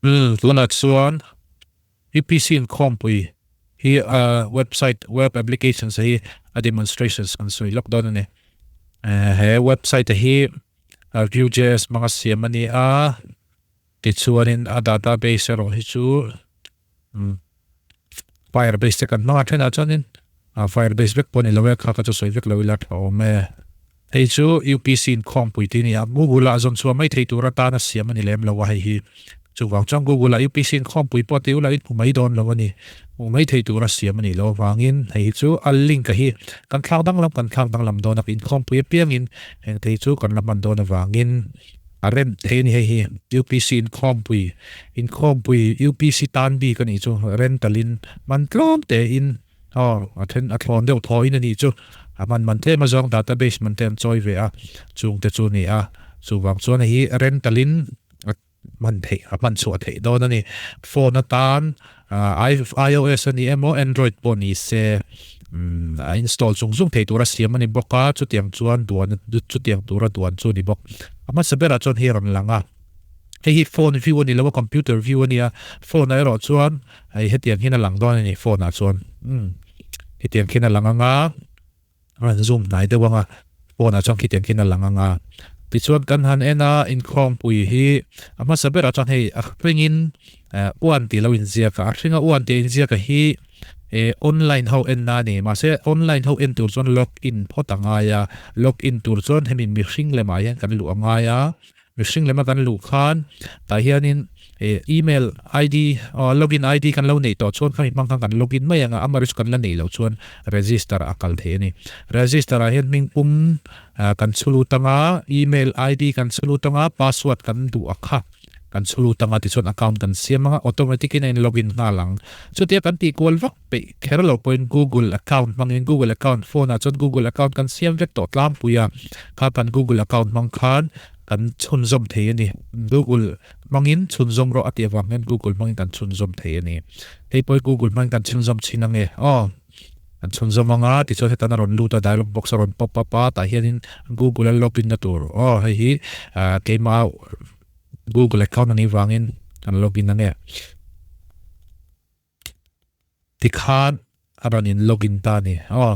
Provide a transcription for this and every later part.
Tunah chuan UPC inkhawmpui hi website web applications hi a demonstrations kan sawi lawk dawn a ni. He website hi Vue.js hmanga siam a ni a, tichuanin a database erawh hi chu Firebase te kan hmang a thenah chuanin Firebase vek pawh a ni lo e, kha kha chu sawi vek lo ila tha awm e. Hei chu UPC inkhawmpui tih a ni a, Google ah zawn chhuah mai thei tur atana siam a ni lem lo a hei hi. Chuvang chuan Google ah UPC inkhawmpui pawh tih ula in hmu mai dawn lo a ni. Hmu mai thei tura siam a nih loh avangin hei hi chu a link a hi kan thlak danglam kan thlak danglam dawn a, inkhawmpui apiangin heng thei chu kan la hman dawn avangin a rem thei a ni hei hi. UPC inkhawmpui inkhawmpui UPC tan bik a nih chu rental in man tlawm tein Aw, a then a thlawn deuh thaw in a nih chu. A hman man tlem azawng database man te an chawi ve a, chung te chu a ni a. Chuvang chuan hei hi rental in a hman theih, a hman chhuah theih dawn a ni. Phone atan iOS a ni emaw Android pawh ni se a install zung zung thei tura siam a ni bawk a, chutiang chuan duan chutiang tura duan chu a ni bawk. A hmasa berah chuan hei a rawn lang a. Hei hi phone view a ni lo a, computer view a nia. Phone ah erawh chuan Hei hetiang hian a lang dawn a ni phone ah chuan umm hetiang khian a lang ang a, a rawn zoom hnai deuh ang a, phone ah chuan khitiang khian a lang ang a. Tichuan kan han en a inkhawmpui hi a hmasa berah chuan hei a hringin eh uan tih lo inziak a, a hringa uan tih a inziak a hi eh online ho en na a ni. Mahse online ho en tur chuan log in phawt a ngai a, log in tur chuan hemi mihring lemah hian kan luh a ngai a. Mihring lema kan luh khan tah hianin email ID login ID kan lo neih tawh chuan khami hmang khan kan login mai ang a, amaherawhchu chu kan la neih loh chuan register a kal thei a ni. Register ah hian hming pum kan chhu lut ang a, email ID kan chhu lut ang a, password kan duh a kha kan chhu lut ang a tichuan account kan siam ang a, automatic in a in login nghal ang. Chutia kan tih kual vak peih kher lo pawhin Google account hmangin Google account phone ah chuan Google account kan siam vek tawh tlangpui a, kha kan Google account hmang khan kan chhunzawm thei a ni. Google hmangin chhunzawm rawh a tih avang hian Google hmangin kan chhunzawm thei a ni. Hei pawh hi Google hmangin kan chhunzawm chhin ange aw. Kan chhunzawm ang a, tichuan hetan a rawn lut a, dialog box a rawn pop up a, tah hianin Google a login na tur aw hei hi keimah Google account a nih vangin kan login ange. Tikhan a rawn in login ta a ni. Aw,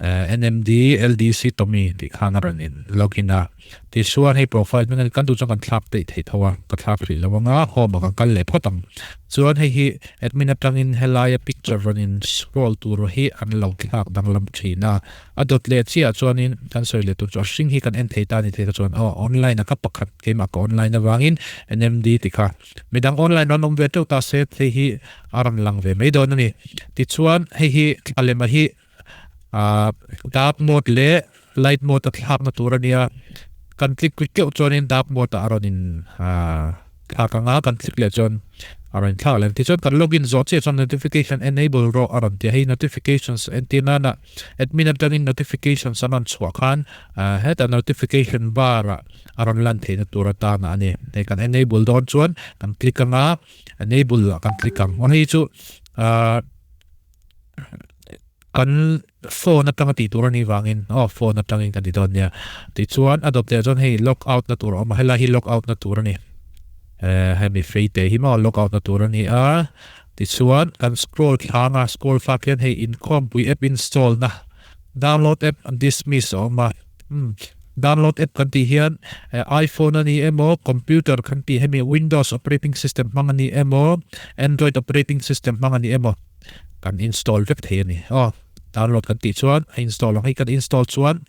NMD LDC Tommy tih khan a rawn in login a. Tichuan hei profile hming a ni, kan duh chuan kan thlak daih thei tho a, ka thlak hrih lo anga home ah kan kal leh phawt ang. Chuan hei hi admin atangin helaia picture rawn in scroll tur hi an lo thlak danglam thin a. A dawt leh chiah chuanin kan sawi leh tur chu a hring hi kan en thei ta a ni thei kha chuan aw online a ka pakhat keimah ka online avangin NMD ti kha Midang online rawn awm ve teuh ta se hei hi a rawn lang ve mai dawn a ni. Tichuan hei hi thla lema hi dark mode leh light mode a thlakna tur a nia. Kan click rik keuh chuanin dark mode ah a rawn in thlak ang a, kan click leh chuan a rawn inthlak leh ang. Tichuan kan login zawh chiah chuan notification enable rawh a rawn ti a, hei notifications entir nana admin atangin notifications an rawn chhuah khan heta notification bar ah a rawn lan theihna tur atana a ni. Hei kan enable dawn chuan kan click ang a, enable ah kan click ang. Aw hei chu ahh kan phone atanga tih tur a nih vangin aw phone atangin kan ti dawn nia. Tichuan a dawp leh chuan hei log out na tur a awm a, helai hi log out na tur a ni. Ehh hemi fei te hi maw log out na tur a ni a. Tichuan kan scroll thlang a, scroll thlak hian hei inkhawmpui app install na download app dismiss a awm a. Umm download app kan tih hian iPhone a ni emaw computer kan tih hemi windows operating system hmang a ni emaw android operating system hmang a ni emaw kan install vek thei a ni aw download kan tih chuan a install ang hei kan install chuan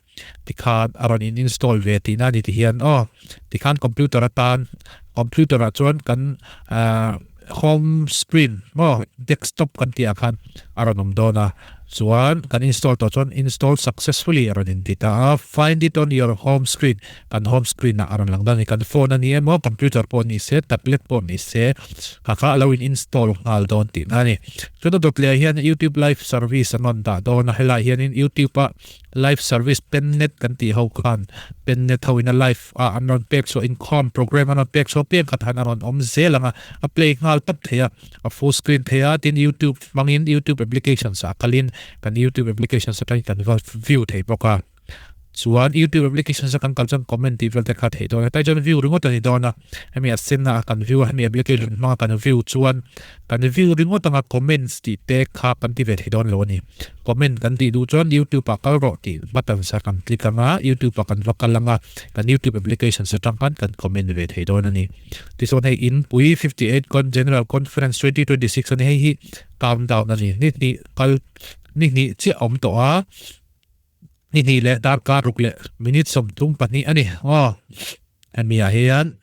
tikhan a rawn in install ve tihna a ni ti hian aw tikhan computer atan computer ah chuan kan ahh home screen maw desktop kan tih ah khan a rawn awm dawn a chuan kan install tawh chuan install successfully a rawn inti ta a find it on your home screen kan home screen ah a rawn lang dawn a ni kan phone a ni emaw computer pawh ni se tablet pawh ni se kha kha a lo in install nghal dawn tihna a ni chuan a dawt leh ah hian youtube live service an rawn dah dawn a helaiah hianin youtube ah Live service pennet kan tih ho khan pennet ho in a live a an rawn pek chhuah inkhawm program an rawn pek chhuah piang khat han a rawn awm zel ang a, a play nghal tawp thei a, a full screen thei a, tin youtube hmangin youtube applications ah kalin kan youtube applications atangin kan va view thei bawk a. Chuan YouTube applications a kan kal chuan comment tih vel te kha theih dawn a, hetlai chuan view ringawt a ni dawn a, hemi a sen a kan view a, hemi application hmanga kan view chuan kan view ringawt anga comments tih te kha kan ti ve thei dawn lo a ni. Comment kan tih duh chuan YouTube ah kal rawh tih buttons a kan click anga YouTube ah kan va kal anga kan YouTube applications atang khan kan comment ve thei dawn a ni. Tichuan hei Inpui 58 General Conference 2026 a ni, hei hi countdown a ni, ni hnih kal ni hnih chiah a awm tawh a. Ni hnih leh darkar ruk leh minute 32 a ni. Aw, hemi ah hian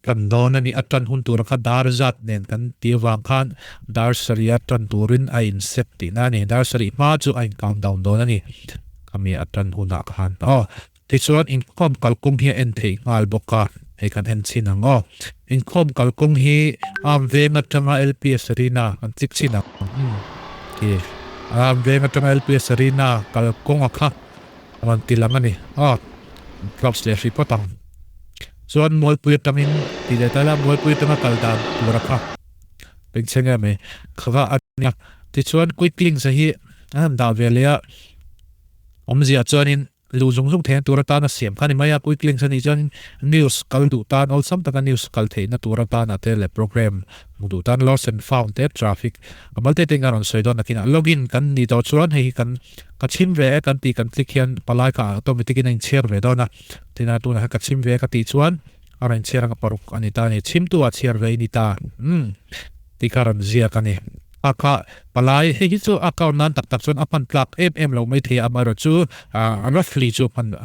tan dawn a ni. A tan hun tura kha dar zat nen kan ti avang khan dar sarih a tan turin a in set tihna a ni. Dar sarih hma chu a in count down dawn a ni. Khami a tan hunah khan. Aw, tichuan inkhawm kalkawng hi a en theih nghal bawk a, hei kan en chhin ang aw. Inkhawm kalkawng hi Arm veng atanga LPS Arena kan chik chhin ang. Khi Arm veng atanga LPS Arena kalkawng a kha a rawn ti lang a ni. Aw, drops leh hrih phawt ang. Chuan Mualpui atangin ti leh ta ila, Mualpui atanga kal dan tur a kha bengchheng em mai kha va a nia. Tichuan quick links a hi an han dah ve leh a, awmzia chuanin Luh zung zung theihna tur atana siam kha a ni mai a, quick links a nih chuan news kal duh tan awlsam taka news kal theihna tur atana te leh program hmu duh tan lost and found te traffic a mal te te in a rawn sawi dawn nakinah login kan nih tawh chuan hei hi kan ka chhim ve e kan tih kan click hian palai kha automatic in a inchhiar ve dawn a, tin a tunah hian ka chhim ve e ka tih chuan a rawn inchhiar anga paruk a ni ta a ni, chhimtu ah chhiar ve i ni ta umm. Tih kha rawn ziak a ni. A kha palai hei hi chu a account nan tak tak chuan a hman tlak em em lo mai thei a, amaherawh chu roughly chu a hman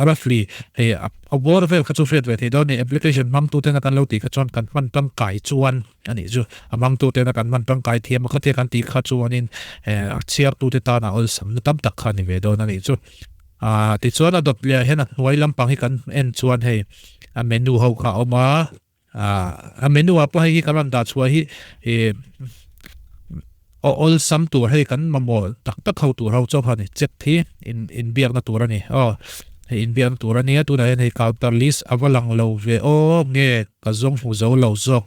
roughly hei a bawr vel kha chu hriat ve thei dawn a ni. Application hmangtu tena kan lo tih kha chuan kan hman tangkai chuan a nih chu a hmangtu tena kan hman tangkai thiam a khatia kan tih kha chuanin a chhiartute tana awlsam na tam tak kha a ni ve dawn a nih chu. Tichuan a dawt leh ah hian a hnuai lampang hi kan en chuan hei a menu ho kha a awm a. A menu ah pawh hei hi kan rawn dah chhuah hi ih awlsam tur hei kan mamawh tak tak ho tur ho chauh a ni chet hi in inbiakna tur a ni aw hei inbiakna tur a nia tunah hian hei counter list a va lang lo ve aw nge ka zawng hmu zo lo zawk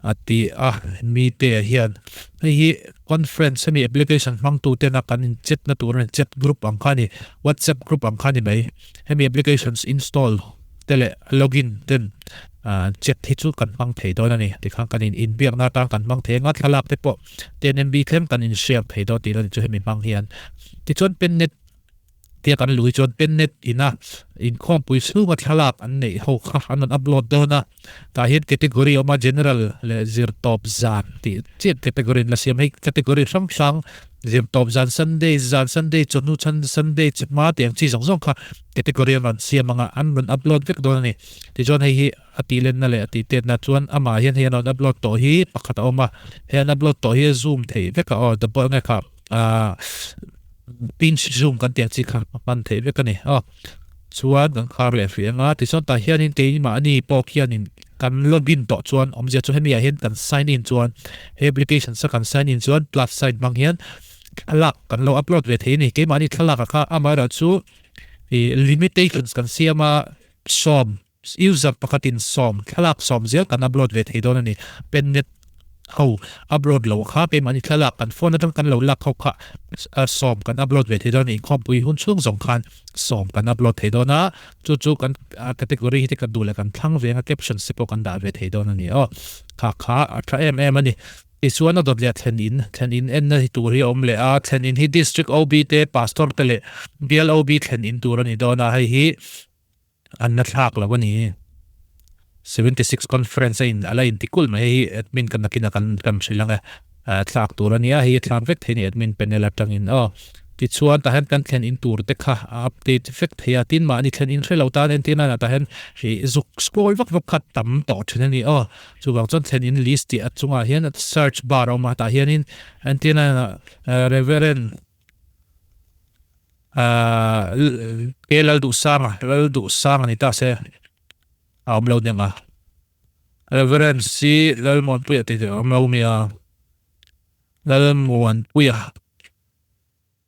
a ti a mite ah hian hei hi conference hemi application hmangtu tena kan in chat na tur a ni chat group ang kha a ni whatsapp group ang kha a ni mai hemi applications install te leh login ten chat hi chu kan hmang thei dawn a ni tikhan kan in inbiakna atan kan hmang thei anga thlalak te pawh 10 MB thleng kan in share thei dawn tih a ni chu hemi hmang hian tichuan pennet tia kan lui chuan pennet ina inkhawmpui chhunga thlalak an neih ho kha an rawn upload dawn a tah hian category a awm a general leh zirtawp zan tih chiah category an la siam hei category hrang hrang Zirtawp zan Sunday zan Sunday chawhnu chhan Sunday chhma tih ang chi zawng zawng kha category an rawn siam anga an rawn upload vek dawn a ni. Tichuan hei hi a tih lenna leh a tih tetna chuan amah hian hei an rawn upload tawh hi pakhat a awm a, hei an upload tawh hi a zoom theih vek a aw double nge kha aah pinch zoom kan tih ang chi kha a hman theih vek a ni aw. Chuan kan khar leh hrih anga tichuan tah hianin keimahni pawh khianin kan login tawh chuan awmzia chu hemi ah hian kan sign in chuan he application sa kan sign in chuan plus sign hmang hian thlalak kan lo upload ve thei a ni keimahni thlalak ah kha amaherawh chu ih limitations kan siam a sawm user pakhatin sawm thlalak sawm zel kan upload ve thei dawn a ni pennet ho upload loh kha keimahni thlalak kan phone atang kan lo lak ho kha sawm kan upload ve thei dawn a ni inkhawmpui hun chhung zawng khan sawm kan upload thei dawn a chu chu kan category hi te kan duh leh kan thlang ve anga caption te pawh kan dah ve thei dawn a ni aw kha kha a tha em em a ni tichuan a dawt leh thlen in thlen in enna hi tur hi a awm leh a thlen in hi district OB te pastor te leh bial OB thlen in tur a ni dawn a hei hi an la thlak lo a ni. 76 conference a in a la inti kulh mai hei hi admin kan nakin a kan kan hrilh ang e thlak tur a nia hei hi thlak vek thei a ni admin panel atangin aw tichuan tah hian kan thlen in tur te kha a update vek thei a tin mahni thlen in hrelo tan entir nana tah hian ih zuk scroll vak vak kha tam tawh thin a ni aw chuvang chuan thlen in list tih a chungah hian search bar a awm a tah hianin entir nana reverend Ke Lalduhsanga, Lalduhsanga ni ta se a awm lo nia nga. Reverend C Lalmuanpuia tih a awm lo nia. Lalmuanpuia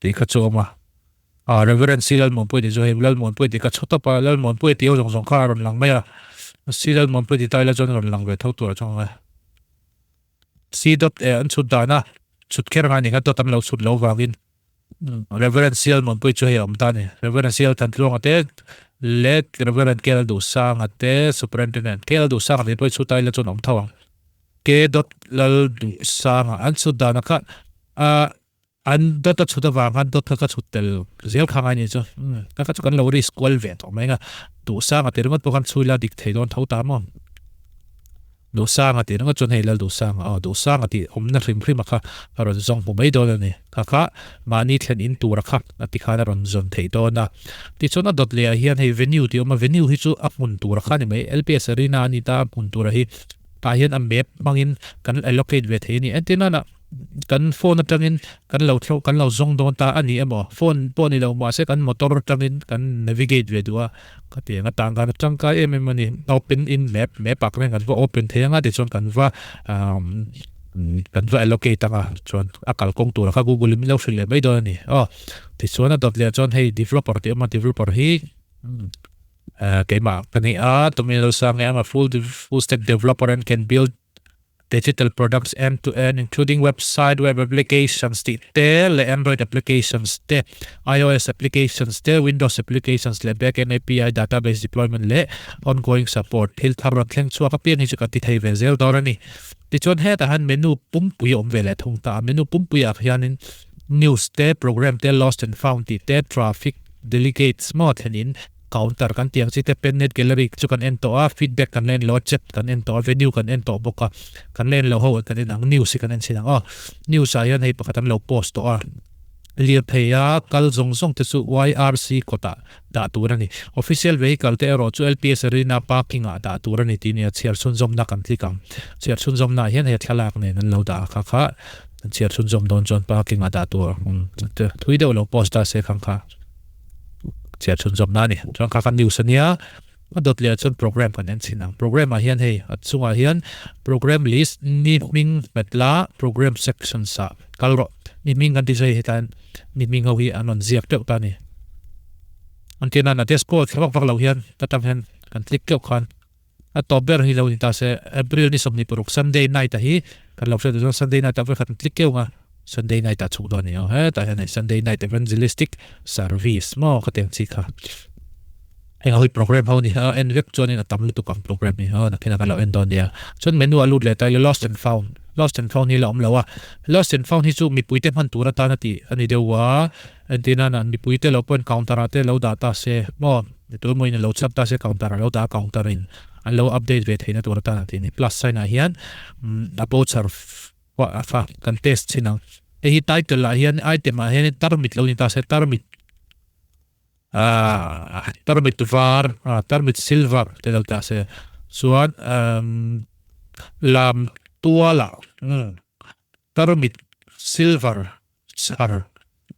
tih kha chu a awm a. Ah Reverend C Lalmuanpuia tih chu hei Lalmuanpuia tih kha chhu tawp a, Lalmuanpuia tih ho zawng zawng kha a rawn lang mai a. C Lalmuanpuia tih ta ila chuan a rawn lang ve tho tur a chuang ang e. C dot e an chhut dan a, chhut kher ngai ni kha dot an lo chhut lo vangin. Reverend Sial Muanpui chu hei a awm ta a ni. Reverend Sial Thantluanga te leh Reverend Kel Duhsanga te Superintendent Kel Duhsanga tih pawh hi chhuta ila chuan a awm tho ang. K dot Lal Duhsanga an chhut danah khan ahh an dot a chhut avang khan dot kha ka chhut tel zel kha ngai ni chu. Ka kha chu kan lo risk kual ve tawh mai ang a. Duhsanga tih ringawt pawh khan chhui la dik thei dawn tho ta maw. Duhsanga tih ringawt chuan hei Lal Duhsanga aw Duhsanga tih awmna hrim hrim a kha a rawn zawng hmu mai dawn a ni. Kha kha mahni thlen in tur a kha a ti khan a rawn zawn theih dawn a. Tichuan a dawt leh ah hian hei venue tih a awm a, venue hi chu a hmun tur a kha a ni mai. LPS Arena a ni ta a hmun tur a hi tah hian a map hmangin kan allocate ve thei a ni. Entir nana kan phone atangin kan lo thlawh kan lo zawng dawn ta a ni emaw phone pawh ni lo mahse kan motor atangin kan navigate ve duh a ka ti ang atang khan a tangkai em em a ni open in map map ah khan kan va open thei anga tichuan kan va kan va allocate anga chuan a kalkawng tur kha google in min lo hrilh leh mai dawn a ni aw tichuan a dawt leh chuan hei developer tih a awm a developer hi keimah ka ni a tumi lo sang em a full full stack developer and can build Digital products end to end including website, web applications tih te leh Android applications te, iOS applications te, Windows applications leh backend API, database deployment leh ongoing support thil thar rawn thleng chhuak apiang hi chu kan ti thei ve zel dawn a ni. Tichuan hetah hian menu pumpui a awm ve leh thung ta a, menu pumpuiah hianin news te, program te, lost and found tih te, traffic, delegates maw thlenin Counter kan tih ang chi te Pennet Gallery chu kan en tawh a, feedback kan la en lo a, chat kan en tawh a, venue kan en tawh bawk a, kan la en lo ho kan en ang, news hi kan en chhin ang aw. News ah hian hei pakhat an lo post tawh a, lirthei a kal zawng zawng te chu YRC kawtah dah tur a ni. Official vehicle te erawh chu LPS Arena parking ah dah tur a ni tih nia chhiar chhunzawmna kan click ang. Chhiar chhunzawmna ah hian hei thlalak nen an lo dah a kha kha chhiar chhunzawm dawn chuan parking ah dah tur thui deuh lo post ta se khang kha. Chhiar chhunzawmna a ni. Chuan kha kha news a nia, a dawt leh ah chuan program kan en chhin ang. Program ah hian hei a chungah hian program list ni hming hmet la program sections ah kal rawh. Ni hming kan ti chu hei hetlai hian ni hming ho hi an rawn ziak teuh ta a ni. An tir nan a dashboard thla vak vak lo hian ta tang hian kan click teuh khan a tawp ber hi lo ni ta se April ni 26 Sunday night ah hi kan lo hriat duh chuan Sunday night ah vawikhat an click keuh ang a Sunday night ah chhuk dawn a ni aw hetah hian hei Sunday night evangelistic service maw ka ti ang chi kha heng ho hi program ho a ni a en vek chuanin a tam lutuk ang program hi aw nakin ah kan lo en dawn nia chuan menu ah lut leh ta ila lost and found lost and found hi la awm lo a lost and found hi chu mipui te hman tur atan a tih a ni deuh a entir nan ah mipui te lo pawhin counter ah te lo dah ta se maw. Ni tur mawiin a lo chap ta se counter a lo dah a counter in an lo update ve theihna tur atan a ti a ni. Plus sign ah hian a voucher a fa kan test chhin ang. Hei hi title ah hian item ah hian tarmit lo ni ta se tarmit ahh tarmit var ah tarmit silver te lo ta se chuan lam tual ah tarmit silver char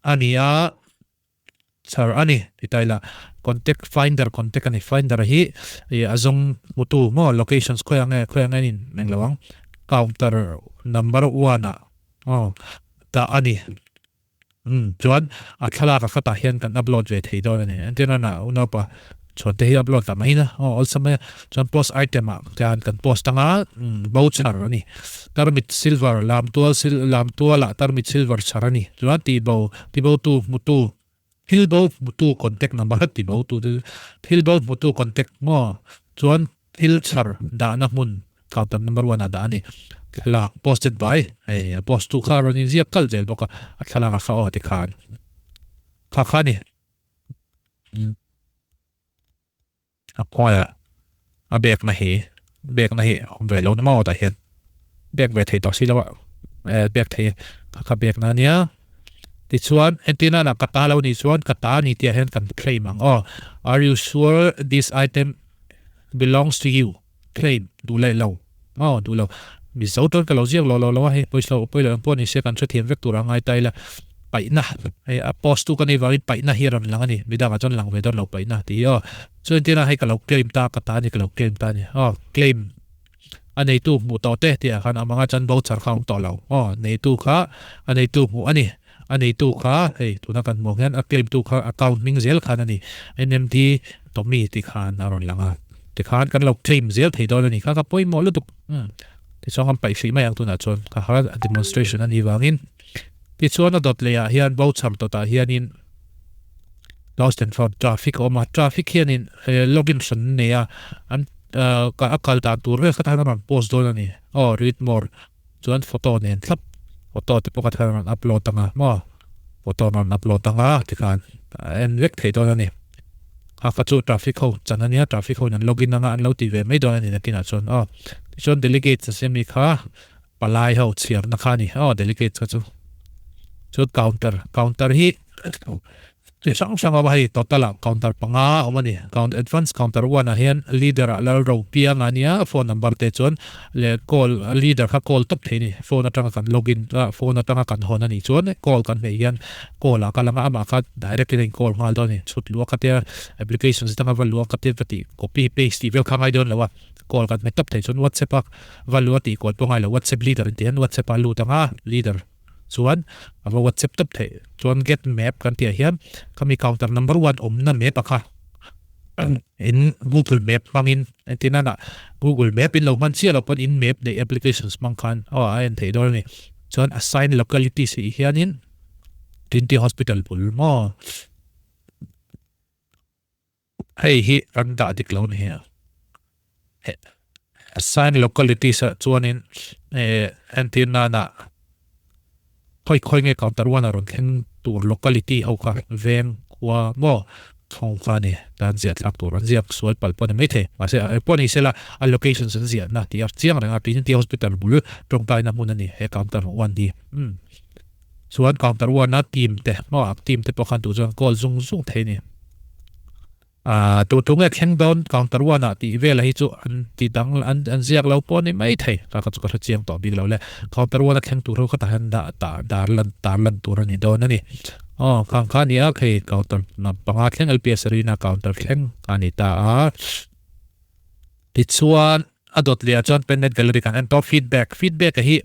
a ni a. Char a ni ti ta ila contact finder contact a ni finder hi ih a zawng hmutu maw locations khawi ang nge khawi ang en in eng lo ang counter number one ah aw dah a ni umm chuan a thlalak a khatah hian kan upload ve thei dawn a ni entir nana unaupa chhuan te hi upload ta mai na aw awlsam mai a chuan post item ah khian kan post anga voucher a ni tarmit silver lamtual sil lamtual ah tarmit silver char a ni chuan tihbo Tibotu hmutu thilbo hmutu contact number tibotu chu thilbo hmutu contact maw chuan thil chhar dahna hmun counter number one ah dah a ni. Thlalak posted by hei a post tu kha a rawn inziak kalh zel bawk a, a thlalak a kha aw tikhan kha kha a ni. A khuaia a bag na hi bag na hi a awm ve lo na maw tah hian bag ve thei tawh si lo a eh bag thei kha kha bag na ania tichuan entir nana ka ta lo nih chuan ka ta ani tih ah hian kan claim ang aw are you sure this item belongs to you claim duh leh lo maw duh lo mizo chuan ka lo ziak lo lo lo a hei pawisa lo pawilo ang pawh ni se kan hrethiam vek tur a ngai ta ila paihna hei a post tu ka nei vangin paihna hi a rawn lang a ni midangah chuan lang ve dawn lo paihna tih hi aw chuan tina hei ka lo claim ta ka ta a ni ka lo claim ta a ni aw claim a neitu hmuh tawh te tih ah khan amanga chuan voucher kha a awm tawh lo aw neitu kha a neitu hmuh a ni a neitu kha hei tuna kan hmuh ang hian a claim tu kha account hming zel khan a ni N_M_D Tommy tih khan a rawn lang a tikhan kan lo claim zel thei dawn a ni kha ka pawimawh lutuk tichuan kan paih hrih mai ang tunah chuan ka har a demonstration a nih vangin. Tichuan a dawt lehah hian voucher dawtah hianin lost and found traffic a awm a, traffic hianin login hran an nei a, an a kal dan tur vel kha tan a rawn post dawn a ni. Aw read more chuan photo nen thlap photo te pawh kha tan a rawn upload ang a maw photo an rawn upload ang a tikhan a en vek thei dawn a ni. Kha kha chu traffic ho chan a nia traffic ho in an login ang a an lo ti ve mai dawn a ni nakinah chuan aw tichuan delegates a siam mi kha Palai ho chhiarna kha a ni aw delegates kha chu chu counter counter hi chi hrang hrang a awm a hei total ah counter panga a awm a ni count advance counter one ah hian leader ah lal ro piang a nia phone number te chuan leh call leader kha call tawp thei a ni phone atanga kan login a phone atanga kan hawn a nih chuan call kan hmeh hian call ah kal anga amah kha direct in a in call nghal dawn a ni chhut luah kha tia applications atanga va luah kha tia va tih copy paste tih vel kha a ngai dawn lo a. Call kan hmet tawp thei chuan WhatsApp a va lu a tih kual pawh ngai lo WhatsApp leader in tih hian WhatsApp a lut ang a leader chuan a va WhatsApp tawp theih chuan get map kan tih ah hian khami counter number one awmna map a kha in google map hmangin entir nan ah google map in lo hman chiah loh pawn in map neih applications hmang khan aw a en theih dawn a ni chuan assign localities tih hianin Trinity hospital bul maw. Hei hi kan dah dik lo ni a. Assign localities ah chuanin entir nana khawi khawi nge counter one ah rawn thleng tur locality ho kha veng khua maw thawng kha a ni tan ziah thlak tur an ziak sual palh pawh a ni maithei mahse pawh ni sela a locations an ziahna tih a chiang reng a Trinity Hospital bul tawngtaina hmun a ni he counter one hi umm Chuan counter one a team te hmaah team te pawh khan duh chuan call zung zung thei a ni. Aaa tu tu nge thleng dawn counter one ah tih vel hi chu an ti dang an an ziak lo pawh a ni mai thei ka ka chu ka hre chiang tawh bik lo le. Counter one a thleng tur ho kha tah hian dah dah dar lan tar lan tur a ni dawn a ni. Aw khang kha a ni a khei counter panga thleng LPS Arena counter thleng a ni ta a. Tichuan A dawt leh ah chuan Pennet Gallery kan en tawp feedback feedback a hi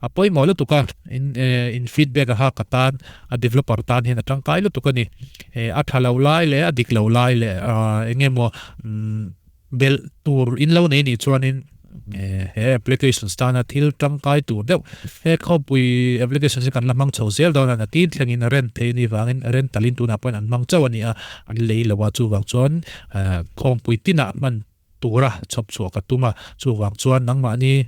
a pawimawh lutuk a in eh in feedback a ha ka tan a developer tan hian a tangkai lutuk a ni eh a tha lo lai leh a dik lo lai leh ah eng emaw umm belh tur in lo nei nih chuanin eh he applications tana thil tangkai tur deuh he khawpui applications hi kan la hmang chho zel dawn a nakin thlengin a rent thei a nih vangin rent talin tunah pawhin an hmang chauh a ni a an lei lo a chuvang chuan eh khawmpui tinah hman tura chhawp chhuah ka tum a, chuvang chuan nangmahni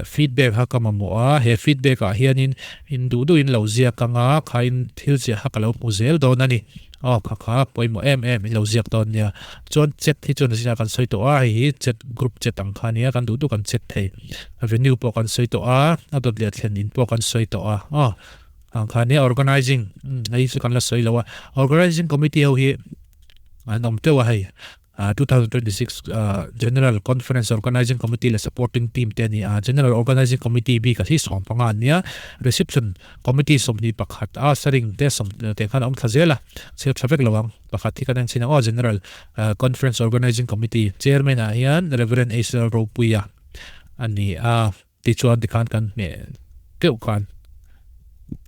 feedback kha ka mamawh a, he feedback ah hianin in duh duhin lo ziak anga khain thil ziah kha ka lo hmu zel dawn a ni. Aw kha kha pawimawh em em in lo ziak dawn nia. Chuan chat hi chuan zingah kan sawi tawh a, hei hi chat group chat ang kha ania, kan duh duh kan chat thei. Venue pawh kan sawi tawh a, a dawt leh thlen in pawh kan sawi tawh a, aw ang kha ania organizing hei chu kan la sawi lo a, organizing committee ho hi an awm teuh a hei. 2026 General Conference Organizing Committee leh Supporting Team te a ni a. General Organizing Committee bik a hi 15 an ni a, Reception Committee 21 a saring te sawm te khan a awm thla zel a, chhiar tha vek lo ang. Pakhat hi kan en chhin ang aw, General Conference Organizing Committee Chairman ah hian Rev. Israel Ropuia a ni a, tichuan tikhan kan hmeh keuh khan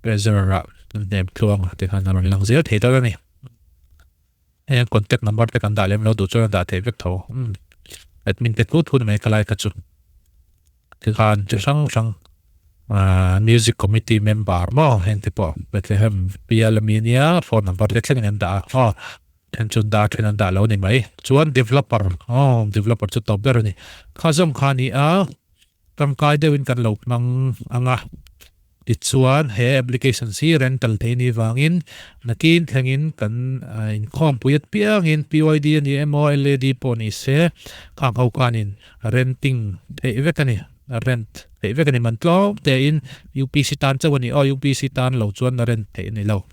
Treasurer ah hnem tluang tikhan a rawn lang zel thei dawn a ni. Heng contact number te kan dah lem lo duh chuan a dah theih vek tho. Umm admin te thu thu ni mai ka lai kha chu. Tikhan chi hrang hrang aaa music committee member maw heng te pawh Bethlehem bial ami ania phone number te thlengin an dah a aw then chu an dah a then an dah lo ni mai. Chuan developer aw developer chu tawp ber a ni. Kha zawng kha a ni a. Tangkai deuhin kan lo hmang ang a, tichuan he applications hi rental thei ni vangin nakin thlengin kan inkhawmpui apiangin PYD a ni emaw LAD pawh ni se khang ho khanin renting theih vek a ni, rent theih vek a ni man tlawm tein UPC tan chauh a ni aw, UPC tan lo chuan rent theih a ni lo.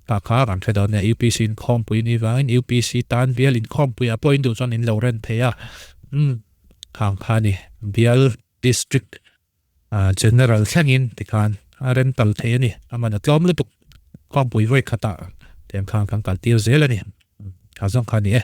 Ta kha kan hre dawn nia UPC inkhawmpui ni vangin UPC tan bial inkhawmpuiah pawh in duh chuan in lo rent thei a, umm. Khang kha ni bial district general thlengin tikhan a rental thei a ni. A man a tlawm lutuk khawmpui vawi khatah tiang khan kan kaltir zel a ni. Kha zawng kha ni e.